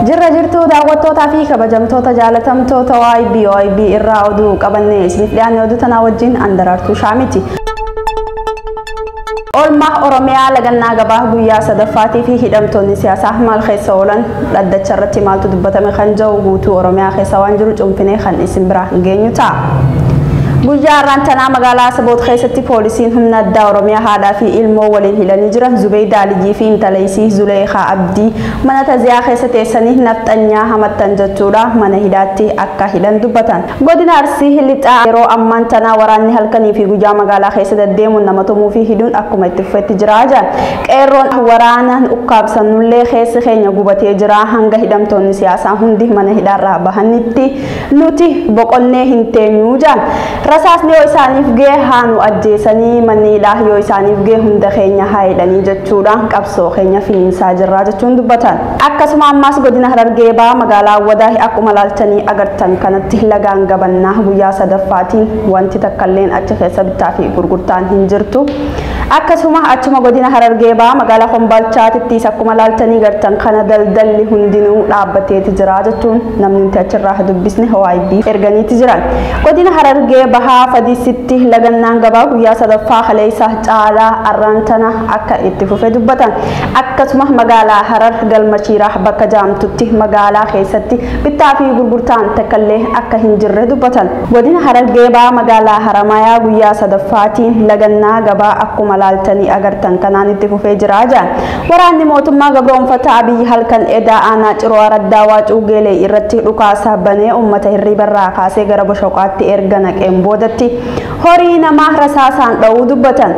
Jirra jirtuu daawwattootaa fi kabajamtoota jaalatamtoota YB YB irraa oduu qabannee isiniif dhiyaanne oduu tanaa wajjin Andaraartuu Shaamiti. Oolmaa Oromiyaa lagannaa gabaa guyyaa sadaffaatii fi hidhamtoonni siyaasaa maal keessa oolan dhaddacha irratti maaltu dubbatame kan jiru guutuu Oromiyaa keessa waan jiru cuunfinee kan isin bira geenyu ta'a. Guyyaa har'aan tanaa magaalaa Asaboot keessatti poolisiin humna addaa Oromiyaa haadhaa fi ilmoo waliin hidhanii jiran Zubeeydaa Aliyyii fi intala isii Zuleekaa Abdii mana taziyaa keessa teessanii nafxanyaa hamattan jechuudha mana hidhaatti akka hidhan dubbatan. Godina Arsii Lixaa yeroo ammaan tanaa waraanni halkanii fi guyyaa magaalaa keessa deddeemuun nama tumuu fi hidhuun akkuma itti fufetti jira jedhan. Qeerroon waraanaan ukkaabsannullee keessi keenya gubatee jira hanga hidhamtoonni siyaasaa hundi mana hidhaarraa bahanitti nuti boqonnee hin teenyuu jedhan. Rasaasni yoo isaaniif ga'e haa nu ajjeesanii manni hidhaa yoo isaaniif ga'e hunda keenya haa hidhanii jechuudhaan qabsoo keenya finiinsaa jirraa jechuun dubbatan. Akkasuma ammaas godina Harargee Bahaa magaalaa Awwadaa akkuma laaltanii agartan kanatti lagaan gabannaa guyyaa sadaffaatiin wanti takkalleen achi keessa bittaa fi gurgurtaan hin jirtu. Akkasuma achuma godina Harargee Bahaa magaalaa Kombolchaatittis akkuma laaltanii gartan kana daldalli hundinuu dhaabbateeti jira jechuun namni nuti achirraa dubbisne YB erganiiti jiran. Godina Harargee Bahaa Fadiisitti lagannaan gabaa guyyaa sadaffaa kaleessa caalaa arraantana akka itti fufe dubbatan. Akkasuma magaalaa Harar Galmachiiraa bakka jaamtutti magaalaa keessatti bittaa fi gurgurtaan takkallee akka hin jirre dubbatan. Godina Harargee Bahaa magaalaa Haramayaa guyyaa sadaffaatiin lagannaa gabaa akkuma laaltanii agartan kanaan itti fufee jira jedhan. Waraanni mootummaa gabroonfataa Abiyyi halkan edaa aanaa Ciroo Araddaa Waacuu Geelee irratti dhukaasa banee uummata hirribarraa kaasee gara Boshoqaatti erga naqeen boodatti horii namaa rasaasaan dha'uu dubbatan.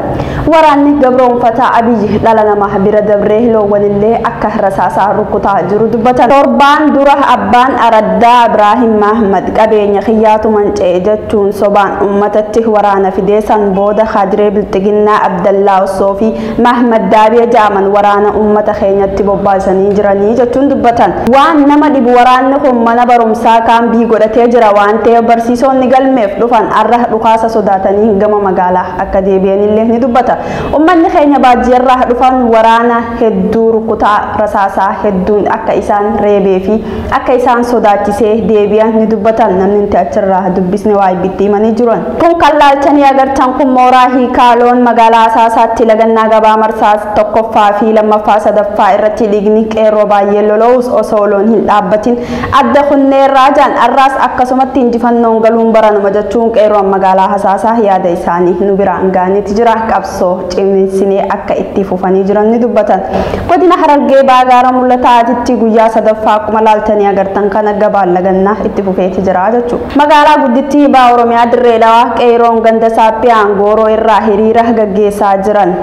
Waraanni gabroonfataa Abiyyi dhala namaa bira dabree loowwanillee akka rasaasaa rukutaa jiru dubbatan. Torbaan dura abbaan Araddaa Ibraahim Ahmad qabeenya kiyyaatu manca'e jechuun sobaan uummatatti waraana fidee san booda Hadiree Bilxiginnaa Abdallaa Ossoo fi Mahmad Daabee jaaman waraana uummata keenyatti bobbaasanii jiranii jechuun dubbatan. Waan nama dhibu waraanni kun mana barumsaa kaambii godhatee jira waan ta'eef barsiisonni galmeef dhufan arra dhukaasa sodaatanii gama magaalaa akka deebi'anillee ni dubbata. Uummanni keenya baadiyyaarraa dhufan waraana hedduu rukutaa rasaasaa hedduun akka isaan reebee fi akka isaan sodaachisee deebi'an ni dubbatan. Namni nuti achirraa dubbisne YBtti himanii jiran. Kun kan laaltanii agartan kun mooraa Hiikaaloon magaalaa Asaasaatti lagannaa gabaa marsaa tokkoffaa fi lammaffaa sadaffaa irratti dhiigni qeerroo baay'ee lola'us osoo loon hin dhaabbatin adda kunneerraa jedhan. Arraas akkasumatti injifannoon galuun baranuma jechuun qeerroon magaalaa Asaasaa yaada isaanii nu biraan ga'aniiti jira. Qabsoo cimsinee akka itti fufanii jiran ni dubbatan. Godina Harargee Bahaa gaara mul'ataatitti guyyaa sadaffaa akkuma laaltanii agartan kana gabaan lagannaa itti fufeeti jira jechuudha. Magaalaa guddittii Bahaa Oromiyaa Dirree Dhawaa qeerroon ganda Saappiyaan Gooroo irraa hiriira gaggeessaa jiran.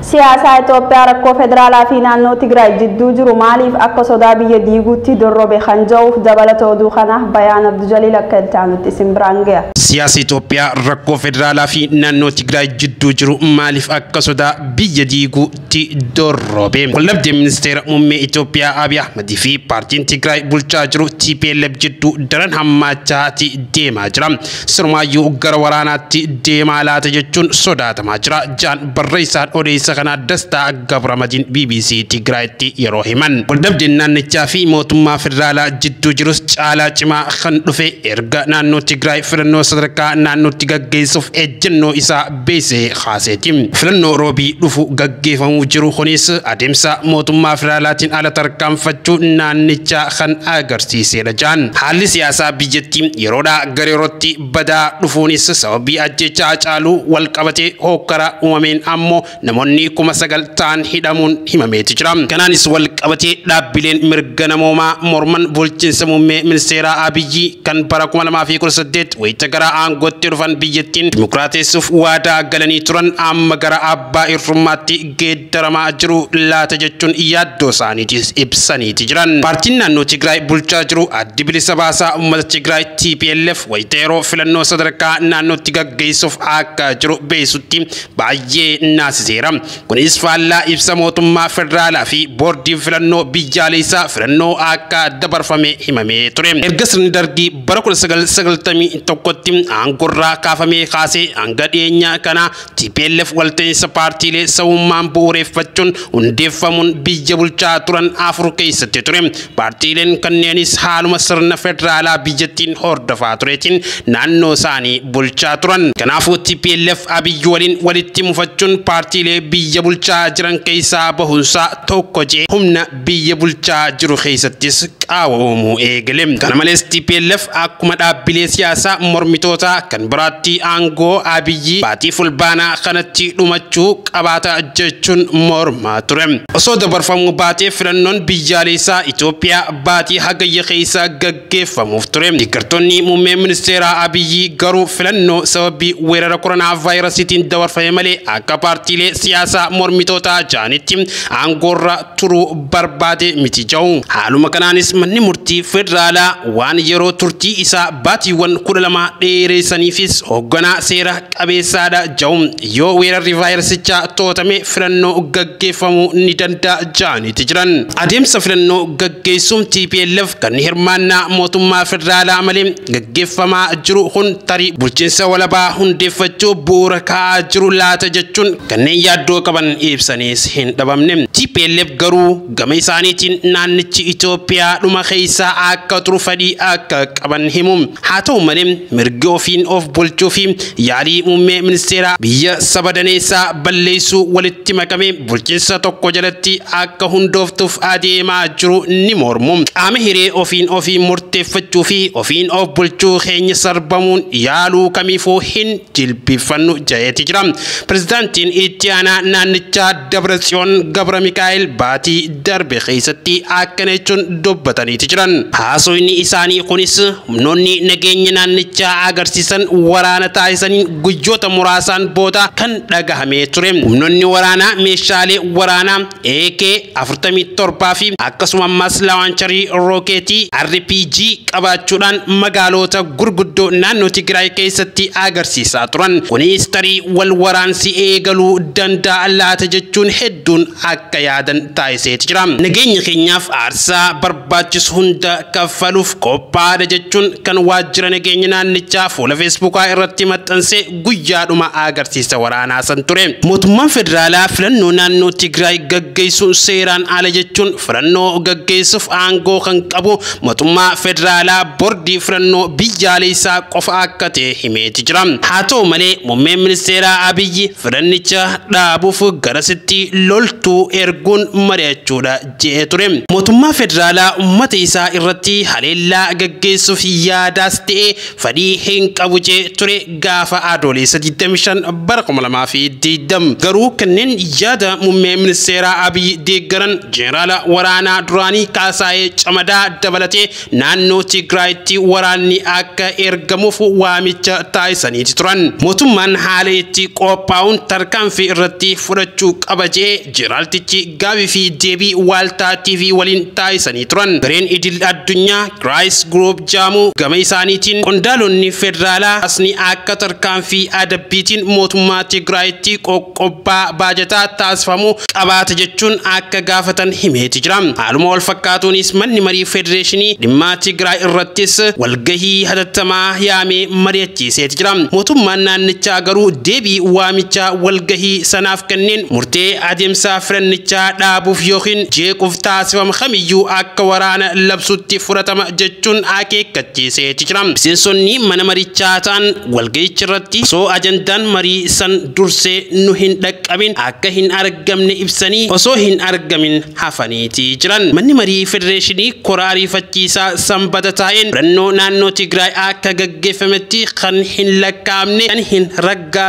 Siyaasa Itoophiyaa rakkoo federaalaa fi naannoo Tigraay jidduu jiru maaliif akka sodaa biyya diiguutti dorrobe kan jiruuf dabalata oduu kana Bayaan Abdujaliil akka itti aanutti isin biraan ga'a. Siyaasa Itoophiyaa rakkoo federaalaa fi naannoo Tigraay jidduu jiru maaliif akka sodaa biyya diiguutti dorrobe? Waldhabdeen ministeera muummee Itoophiyaa Abiy Ahmed fi paartiin Tigraay bulchaa jiru TPLF jidduu daran hammaachaati deemaa jira. Sirumaayyuu gara waraanaatti deemaa laata jechuun sodaatamaa jira. Jaan barreessaan odeessa kana Dastaa Gabramadiin BBC Tigraayitti yeroo himan. Waldhabdeen naannichaa fi mootummaa federaalaa jidduu jirus caalaa cimaa kan dhufe erga naannoo Tigraay filannoo sadarkaa naannootti gaggeessuuf ejjennoo isaa beeksise kaaseeti. Filannoo roobii dhufu gaggeeffamuu jiru kunis adeemsa mootummaa federaalaatiin ala tarkaanfachuu naannichaa kan agarsiisedha jaan. Haalli siyaasaa biyyattii yeroodhaa gara yerootti badaa dhufuunis sababii ajjechaa Haacaaluu wal qabatee hokkara uumameen ammoo namoonni 9,000 ta'an hidhamuun himameeti jira. Kanaanis wal qabatee dhaabbileen mirga namoomaa morman bulchiinsa muummee ministeera Abiyyi kan bara 2018 wayita gara aangootti dhufan biyyattiin dimokiraateessuuf waadaa galanii turan amma gara abbaa irrummaatti geeddaramaa jiru laata jechuun yaaddoo isaaniitis ibsaniiti jiran. Paartiin naannoo Tigraay bulchaa jiru addi bilisa baasaa uummata Tigraay TPLF wayita yeroo filannoo sadarkaa naannootti gaggeessuuf akka jiru beeksisutti baay'ee naasiseera. Kunis faallaa ibsa mootummaa federaalaa fi boordii filannoo biyyaalessaa filannoo akka dabarfame himamee ture. Erga sirni dargii bara 1991tti aangorraa kaafamee kaasee hanga dhiyeenya kana TPLF walta'iinsa paartiilee sabummaan bu'uureffachuun hundeeffamuun biyya bulchaa turan afur keessatti ture. Paartiileen kanneenis haaluma sirna federaalaa biyyattiin hordofaa tureetiin naannoo isaanii bulchaa turan. Kanaafuu TPLF Abiyyi waliin walitti mufachuun paartiilee biyya bulchaa jiran keessaa bahuunsaa tokko jee humna biyya bulchaa jiru keessattis qaawa uumuu eegale. Kana malees TPLF akkuma dhaabbilee siyaasaa mormitootaa kan biraatti aangoo Abiyyi baatii fulbaanaa kanatti dhumachuu qabaata jechuun mormaa ture. Osoo dabarfamuu baatee filannoon biyyaalessaa Itoophiyaa baatii hagayya keessa gaggeeffamuuf ture. Deeggartoonni muummee ministeeraa Abiyyi garuu filannoo sababii weerara koronaa vaayirasiitiin dabarfame malee akka paartiilee siyaasaa mormitootaa ja'anitti aangoorra turuu barbaade miti ja'u. Haaluma kanaanis manni murtii federaalaa waan yeroo turtii isaa baatiiwwan 12 dheereessaniifis hoogganaa seera qabeessaadha ja'u. Yoo weerarri vaayirasichaa to'atame filannoo gaggeeffamuu ni danda'a ja'aniiti jiran. Adeemsa filannoo gaggeessuun TPLF kan hirmaannaa mootummaa federaalaa malee gaggeeffamaa jiru kun tarii bulchiinsa walabaa hundeeffachuu bu'uura kaa'aa jiru laata jechuun kanneen yaaddoo qaban ibsaniis hin dhabamne. TPLF garuu gama isaaniitiin naannichi Itoophiyaa dhuma keessaa akka turu fedhii akka qaban himu. Haa ta'u malee mirga ofiin of bulchuu fi yaalii muummee ministeeraa biyya saba daneessaa balleessuu walitti makame bulchiinsa tokko jalatti akka hundooftuuf adeemaa jiru ni mormu. Qaama hiree ofiin ofii murteeffachuu fi ofiin of bulchuu keenya sarbamuun yaaluu kamiifuu hin jilbifannu jedheeti jira. Pirezidaantiin itti aanaa naannichaa Dabratsiyoon Gabra Mikaa'el baatii darbe keessatti akkana jechuun dubbataniiti jiran. Haasofni isaanii kunis humnoonni nageenya naannichaa agarsiisan waraana taasisanii guyyoota muraasaan booda kan dhagahamee ture. Humnoonni waraanaa meeshaalee waraanaa AK 47 fi akkasuma ammas laawancharii rookeetii RPG qabaachuudhaan magaalota gurguddoo naannoo Tigraay keessatti agarsiisaa turan. Kunis tarii wal waraansi eegaluu danda'a laata jechuun hedduun akka yaadan taasiseeti jira. Nageenya keenyaaf aarsaa barbaachisu hunda kaffaluuf qophaa'aadha jechuun kan waajjira nageenya naannichaa fuula feesbuukaa irratti maxxansee guyyaadhuma agarsiisa waraanaa san ture. Mootummaan federaalaa filannoo naannoo Tigraay gaggeessuun seeraan ala jechuun filannoo gaggeessuuf aangoo kan qabu mootummaa federaalaa boordii filannoo biyyaalessaa qofa akka ta'e himeeti jira. Haa ta'u malee muummeen ministeeraa Abiyyi filannicha dhaabuuf garasitti loltuu erguun mari'achuudha jedhee ture. Mootummaa federaalaa uummata isaa irratti haleellaa gaggeessuuf yaadaas ta'e fedhii hin qabu jedhee ture gaafa adoolessa 25 bara 2020. Garuu kanneen yaada muummee ministeeraa Abiyyi deeggaran jeneraala waraanaa duraanii Kaasaayee Camadaa dabalatee naannoo Tigraayitti waraanni akka ergamuuf waamicha taasisaniiti turan. Mootummaan haala itti qophaa'uun tarkaanfii irratti fudhachuu qaba jedhee jeneraaltichi gaafii fi deebii Waaltaa TV waliin taasisanii turan. Gareen idil addunyaa Crisis Group jedhamu gama isaaniitiin qondaalonni federaalaa asni akka tarkaanfii adabbiitiin mootummaa Tigraayitti qoqqobbaa baajataa taasifamu qabaata jechuun akka gaafatan himeeti jira. Haaluma wal fakkaatuunis manni marii federeeshinii dhimma Tigraay irrattis walgahii hatattamaa yaamee mari'achiiseeti jira. Mootummaan naannichaa garuu deebii waamichaa walgahii sanaaf kenneen murtee adeemsa filannichaa dhaabuuf yookiin jeequuf taasifama kamiyyuu akka waraana labsutti fudhatama jechuun akeekkachiiseeti jira. Miseensonni mana marichaa ta'an walgahicha irratti osoo ajandaan marii san dursee nu hin dhaqqabin akka hin argamne ibsanii osoo hin argamin hafaniiti jiran. Manni marii federeeshinii kora ariifachiisaa sanbata taa'een filannoo naannoo Tigraay akka gaggeeffametti kan hin lakkaa'amne kan hin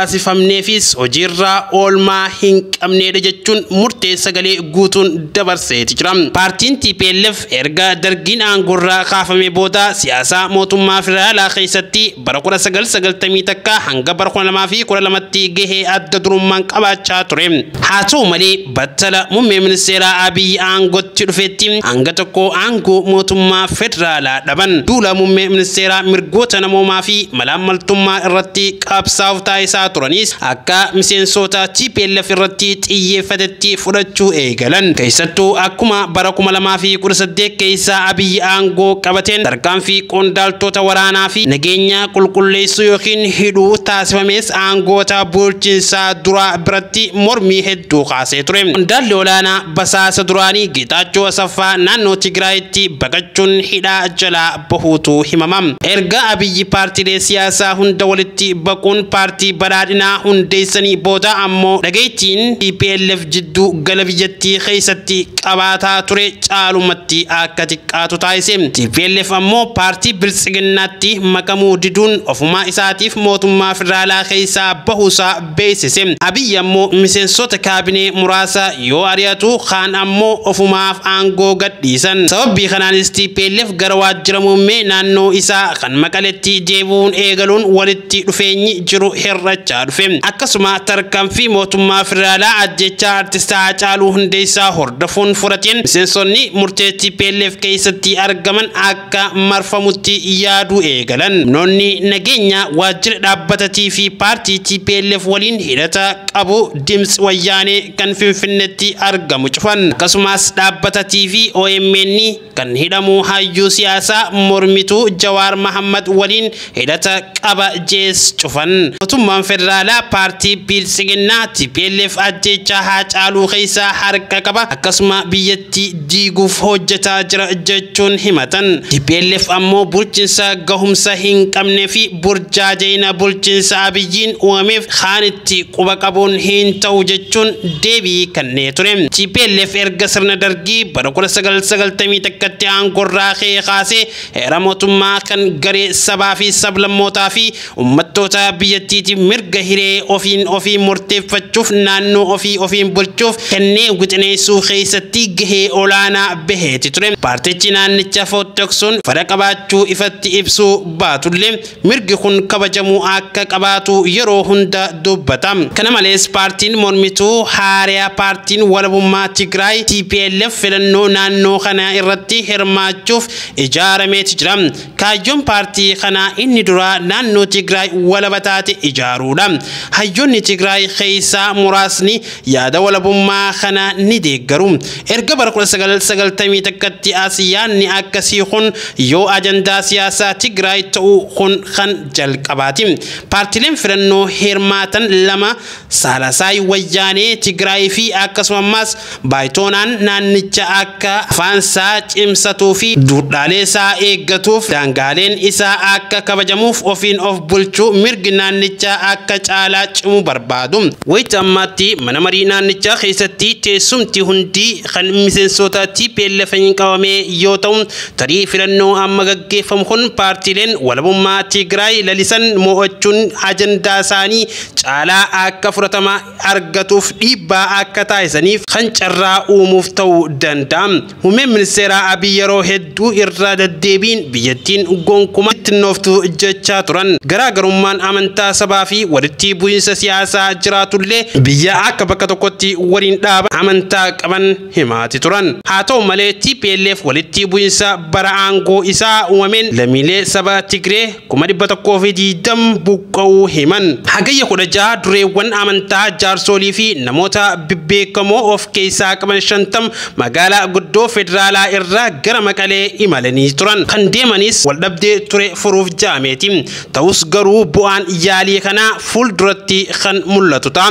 raggaasifamneefis hojiirraa oolmaa hin qabneedha jechuun murtee sagalee guutuun dabarseeti jira. Paartiin TPLF erga dargiin aangoorraa kaafame booda siyaasaa mootummaa federaalaa keessatti bara 1991 hanga bara 2012tti gahee adda durummaan qabaachaa ture. Haa ta'u malee battala muummee ministeeraa Abiyyi aangootti dhufetti hanga tokko aangoo mootummaa federaalaa dhaban. Duula muummee ministeeraa mirgoota namoomaa fi malaammaltummaa irratti qabsaa'uuf taasisaa turanis akka miseensota TPLF TPLF irratti xiyyeeffatetti fudhachuu eegalan. Keessattuu akkuma bara 2018 keessa Abiyyi aangoo qabateen tarkaanfii qondaaltota waraanaa fi nageenya qulqulleessuu yookiin hidhuu taasifames aangoota bulchiinsaa duraa biratti mormii hedduu kaasee ture. Qondaalli olaanaa basaasa duraanii Geetaachoo Asaffaa naannoo Tigraayitti baqachuun hidhaa jalaa bahuutu himama. Erga Abiyyi paartiilee siyaasaa hunda walitti baquun paartii badhaadhinaa hundeessanii booda ammoo dhageettiin TPLF jidduu gala biyyattii keessatti qabaataa ture caalumatti akka xiqqaatu taasise. TPLF ammoo paartii biltsiginnaatti makamuu diduun ofumaa isaatiif mootummaa federaalaa keessaa bahuusaa beeksise. Abiyyi ammoo miseensota kaabinee muraasa yoo ari'atu kaan ammoo ofumaaf aangoo gadhiisan. Sababii kanaanis TPLF gara waajjira muummee naannoo isaa kan Maqaletti deebi'uun eegaluun walitti dhufeenyi jiru hir'achaa dhufe. Akkasuma tarkaanfii mootummaa federaalaa ajjechaa artistaa Haacaaluu Hundeessaa hordofuun fudhateen miseensonni murtee TPLF keessatti argaman akka marfamutti yaaduu eegalan. Humnoonni nageenya waajjira dhaabbatatii fi paartii TPLF waliin hidhata qabu Dimtsi Wayyaanee kan Finfinneetti argamu cufan. Akkasumas dhaabbatatii fi OMN kan hidhamu hayyuu siyaasaa mormituu Jawaar Mahammad waliin hidhata qaba jees cufan. Mootummaan federaalaa paartii Biltsiginnaa TPLF ajjechaa Haacaaluu keessaa harka qaba akkasuma biyyattii diiguuf hojjetaa jira jechuun himatan. TPLF ammoo bulchiinsa gahumsa hin qabnee fi burjaajayina bulchiinsa Abiyyiin uumameef kaanitti quba qabuun hin ta'u jechuun deebii kennee ture. TPLF erga sirna dargii bara 1991tti aangorraa ka'ee kaasee heera mootummaa kan garee sabaa fi sablammootaa fi uummattoota biyyattiitiif mirga hiree ofiin ofii murteeffachuuf naannoo ofii ofiin bulchuuf kennee wixineessuu keessatti gahee olaanaa baheeti ture. Paartichi naannicha fottoksuun fedha qabaachuu ifatti ibsuu baatullee mirgi kun kabajamuu akka qabaatu yeroo hunda dubbata. Kana malees paartiin mormituu Haariyaa paartiin walabummaa Tigraay TPLF filannoo naannoo kana irratti hirmaachuuf ijaarameeti jira. Kaayyoon paartii kanaa inni duraa naannoo Tigraay walaba taate ijaaruudha. Hayyoonni Tigraay keessaa muraasni yaada walabummaa kana ni deeggaru. Erga bara 1991tti as yaadni akkasii kun yoo ajandaa siyaasaa Tigraay ta'uu kun kan jalqabaati. Paartileen filannoo hirmaatan lama Saalasaay Wayyaanee Tigraay fi akkasumas Baayitoonaan naannicha akka afaansaa cimsatuu fi duudhaalee isaa eeggatuuf daangaaleen isaa akka kabajamuuf ofiin of bulchuu mirgi naannichaa akka caalaa cimu barbaadu. Wayita ammaatti mana marii naannichaa keessatti teessumti hundi kan miseensota TPLF hin qabame yoo ta'u tarii filannoo amma gaggeeffamu kun paartiileen walabummaa Tigraay lalisan mo'achuun ajandaa isaanii caalaa akka fudhatama argatuuf dhiibbaa akka taasisaniif kan carraa uumuuf ta'uu danda'a. Muummeen ministeeraa Abiy yeroo hedduu irra deddeebiin biyyattiin gonkumaa ittinnooftu jechaa turan. Garaagarummaan amantaa sabaa fi walitti bu'iinsa siyaasaa jiraatullee biyya akka bakka tokkotti waliin dhaaba amantaa qaban himaati turan. Haa ta'u malee TPLF walitti bu'iinsa bara aangoo isaa uumameen lammiilee saba Tigree 120,000 buqqa'uu himan. Hagayya 16 dureewwan amantaa jaarsolii fi namoota bebbeekamoo of keessaa qaban 50 magaalaa guddoo federaalaa irraa gara Maqalee imalanii turan. Kan deemanis waldhabdee ture furuuf jaameeti. Ta'us garuu bu'aan yaalii kanaa fuulduratti kan mul'atu ta'a.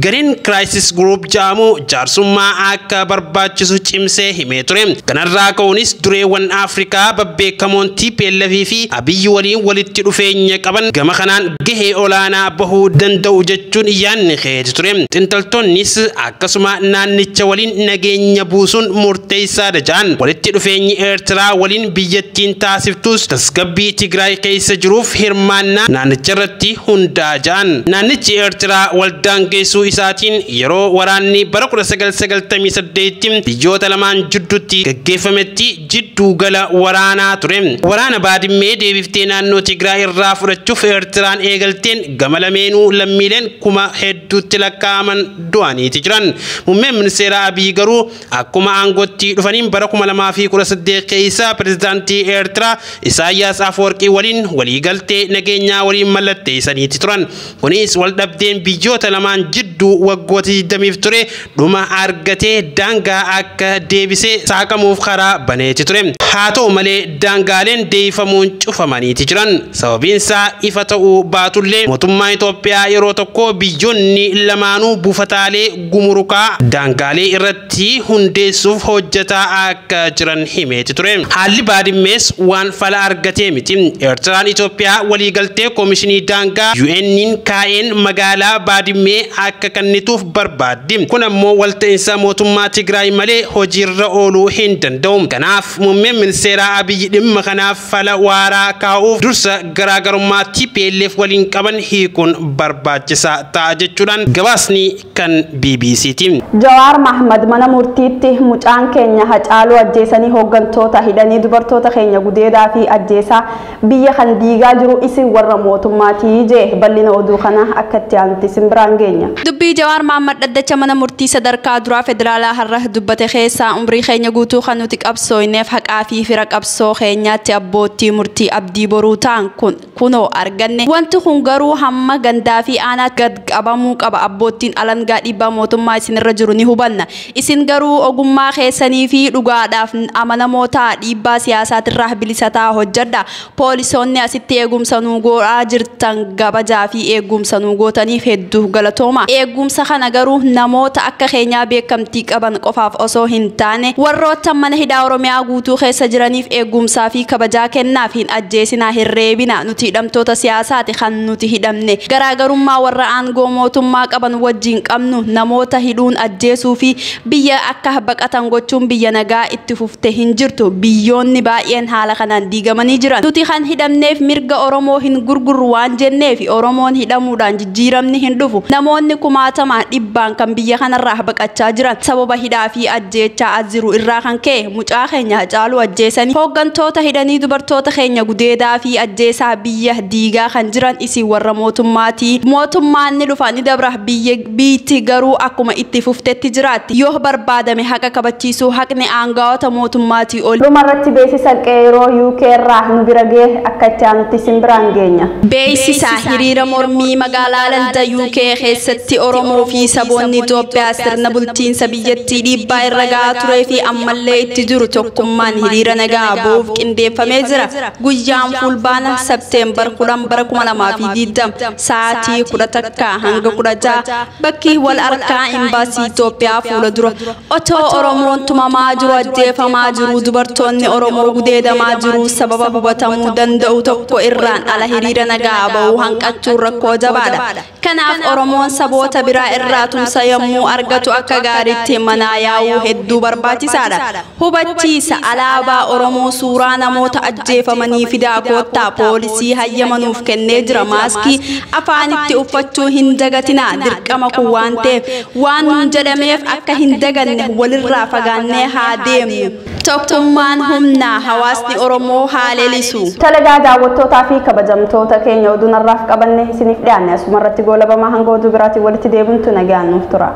Gareen Crisis Group jedhamu jaarsummaa akka barbaachisu cimsee himee ture. Kanarraa ka'uunis dureewwan Afrikaa babbeekamoon TPLF fi Abiyyi waliin walitti dhufeenya qaban gama kanaan gahee olaanaa bahuu danda'u jechuun yaadni keeti ture. Xiinxaltoonnis akkasuma naannicha waliin nageenya buusuun murteessaadha jedhan. Walitti dhufeenyi Eertiraa waliin biyyattiin taasiftus tasgabbii Tigraay keessa jiruuf hirmaannaa naannicha irratti hundaa jedhan. Naannichi Eertiraa waldaan geessuu isaatiin yeroo waraanni bara 1998 biyyoota lamaan jidduutti gaggeeffametti jidduu gala waraanaa ture. Waraana Baadimmee deebiftee naannoo Tigraay irraa fudhachuuf Eertiraan eegalteen gama lameenuu lammiileen kuma hedduutti lakkaa'aman du'aniiti jiran. Muummeen ministeera Abiy garuu akkuma aangootti dhufaniin bara 2018 keessa pirezidaantii Eertiraa Isaayyaas Afwerqii waliin waliigaltee nageenyaa waliin mallatteessaniiti turan. Kunis waldhabdeen biyyoota lamaan jidduu jidduu waggoota 20 ture dhuma argatee daangaa akka deebisee saaqamuuf karaa baneeti ture. Haa ta'u malee daangaaleen deebifamuun cufamaniiti jiran. Sababiin isaa ifa ta'uu baatullee mootummaan Itoophiyaa yeroo tokko biyyoonni lamaanuu buufataalee gumurukaa daangaalee irratti hundeessuuf hojjetaa akka jiran himeeti ture. Haalli Baadimmees waan fala argatee miti. Eertiraan Itoophiyaa waliigaltee koomishinii daangaa UN'n kaa'een magaalaa Baadimmee akka kennituuf barbaaddi. Kun ammoo walta'iinsa mootummaa Tigraay malee hojiirra ooluu hin danda'u. Kanaaf muummeen ministeeraa Abiyyi dhimma kanaaf fala waaraa kaa'uuf dursa garaagarummaa TPLF waliin qaban hiikuun barbaachisaa ta'a jechuudhaan gabaasni kan BBCti. Jawaar Mahmad mana murtiitti mucaan keenya Hacaaluu ajjeesanii hooggantoota hidhanii dubartoota keenya gudeedaa fi ajjeesaa biyya kan diigaa jiru isin warra mootummaatii jee bal'ina oduu kana akka itti aanutti isin biraan geenya. Dubbii Jawaar Mahmad dhaddacha mana murtii sadarkaa duraa federaalaa har'a dubbate keessaa umrii keenya guutuu kan nuti qabsooyneef haqaa fi fira qabsoo keenyaatti abbootii murtii abdii boruu ta'an kun kunoo arganne. Wanti kun garuu hamma gandaa fi aanaa gad qabamuu qaba. Abboottiin alangaa dhiibbaa mootummaa isinirra jiru ni hubanna. Isin garuu ogummaa keessanii fi dhugaadhaaf amanamoo ta'a dhiibbaa siyaasaatirraa bilisa ta'a hojjedha. Poolisoonni asitti eegumsa nuu godhaa jirtan kabajaa fi eegumsa nuu gootaniif hedduu galatooma. Eegumsa kana garuu namoota akka keenyaa beekamtii qaban qofaaf osoo hin taane warroota mana hidhaa Oromiyaa guutuu keessa jiraniif eegumsaa fi kabajaa kennaaf hin ajjeesinaa hin reebina. Nuti hidhamtoota siyaasaati kan nuti hidhamne. Garaagarummaa warra aangoo mootummaa qaban wajjin qabnu namoota hidhuun ajjeesuu fi biyya akka baqatan gochuun biyya nagaa itti fufte hin jirtu. Biyyoonni baay'een haala kanaan diigamanii jiran. Nuti kan hidhamneef mirga Oromoo hin gurgurru waan jenneef Oromoon hidhamuudhaan jijjiiramni hin dhufu. Namoonni kumaatamaan dhibbaan kan biyya kanarraa baqachaa jiran sababa hidhaa fi ajjeechaa as jiru irraa kan ka'e mucaa keenya Hacaaluu ajjeesanii hooggantoota hidhanii dubartoota keenya gudeedaa fi ajjeesaa biyya diigaa kan jiran isin warra mootummaatii. Mootummaan ni dhufa ni dabra biyya biitti garuu akkuma itti fuftetti jiraatti. Yoo barbaadame haqa kabachiisuu haqni aangawoota mootummaatii ol. Dhumarratti beeksisa qeeroo UK irraa nu bira ga'e akka itti aanutti isin biraan geenya. Beeksisa hiriira mormii magaalaa London UK keessatti Oromoo fi saboonni Itoophiyaa sirna bulchiinsa biyyattii dhiibbaa irra gahaa turee fi ammallee itti jiru tokkummaan hiriira nagaa ba'uuf qindeeffamee jira. Guyyaan fulbaana Sebteembar 10 bara 2020 sa'aatii 11 hanga 16 bakki wal harkaa imbaasii Itoophiyaa fuula dura. Otoo Oromoon tumamaa jiru ajjeefamaa jiru dubartoonni Oromoo gudeedamaa jiru sababa hubatamuu danda'u tokko irraan ala hiriira nagaa ba'uu hanqachuun rakkoo jabaadha. Kanaaf Oromoon saboota biraa irraa tumsa yommuu argatu akka gaariitti manaa yaa'uu hedduu barbaachisaadha. Hubachiisa alaabaa Oromoo suuraa namoota ajjeefamanii fidaa koottaa poolisii hayyamanuuf kennee jira. Maaskii afaanitti uffachuu hin dagatinaa. Dirqama kun waan ta'eef waan nuun jedhameef akka hin daganne walirraa fagaannee haa deemnu. Tokkummaan humnaa hawaasni Oromoo haa leellisu. Talagaa daawwattootaa fi kabajamtoota keenya oduu narraaf qabanne isiniif dhiyaanne asumarratti goolabamaa hanga oduu biraatiin walitti deebintu nagaan nuuf tura.